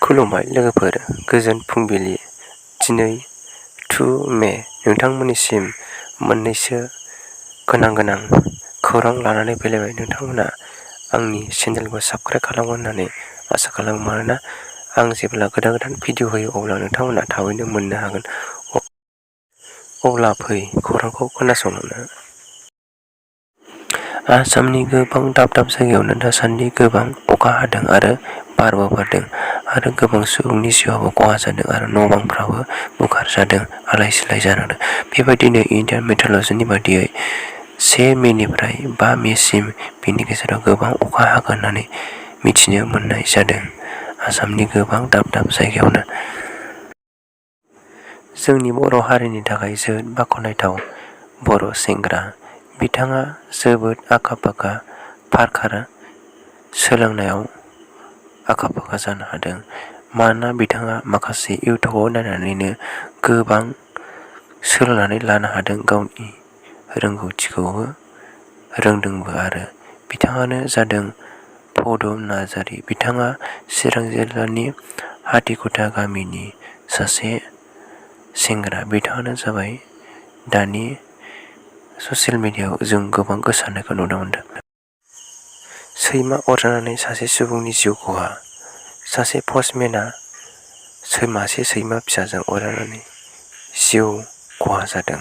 खुलुमबाय लोगोफोर, गोजोन फुंबिलि। दिनै 2 मे नोंथांमोननिसिम मोननैसो गोनां खौरां लानानै फैलायबाय। नोंथांमोना आंनि चेनेलखौ साबस्क्राइब खालामगोन होननानै आसा खालामो, मानोना आं जेब्ला गोदान भिडिअ होयो अब्ला नोंथांमोना थाबैनो मोननो हागोन। अब्ला फै खौरांखौ खोनासंलांनो। आसामनि गोबां दाब जायगायावनो दासान्दि गोबां अखा हादों आरो बारबो बारदों आरो गोबां सुबुंनि जिउआबो खहा जादों आरो न' बांफ्राबो बुखारजादों, आलाय सिलाय जानांदों। बेबायदिनो इन्डियान मेट्र'लजिनि बायदियै 1 मेनिफ्राय 5 मेसिम बेनि गेजेराव गोबां अखा हागोन होननानै मिथिनो मोननाय जादों। आसामनि गोबां दाब जायगायावनो। जोंनि बर' हारिनि थाखाय जोबोद बाख्नायथाव बर' सेंग्रा। बिथाङा जोबोद आखा-फाखा पार्कार सोलोंनायाव आखा-फाखा जानो हादों, मानोना बिथाङा माखासे इउटुबाव नायनानैनो गोबां सोलोंनानै लानो हादों, गावनि रोंगौथिखौबो रोंदोंबो आरो बिथाङानो जादों पदम नार्जारि। बिथाङा चिरां जिल्लानि हाथिखुटा गामिनि सासे सेंग्रा। बिथाङानो जाबाय दानि ससियेल मिडियायाव जों गोबां गोसारनायखौ नुनो मोनदों। सैमा अरजानानै सासे सुबुंनि जिउ खहा। सासे पस्टमेनआ मासे सैमा फिसाजों अरजानानै जिउ खहा जादों।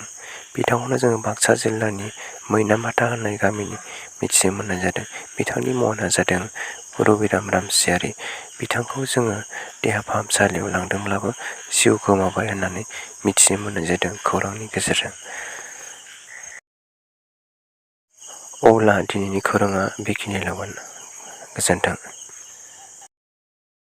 बिथांखौनो जोङो बाक्सा जिल्लानि मैनामाथा होननाय गामिनि मिथिनो मोननाय जादों। बिथांनि मुङा जादों रबिराम रामसियारि। बिथांखौ जोङो देहा फाहामसालियाव लांदोंब्लाबो जिउ गोमाबाय होननानै मिथिनो मोननाय जादों खौरांनि गेजेरजों। अब्ला दिनैनि खौराङा बेखिनियानोमोन। गोजोन्थों।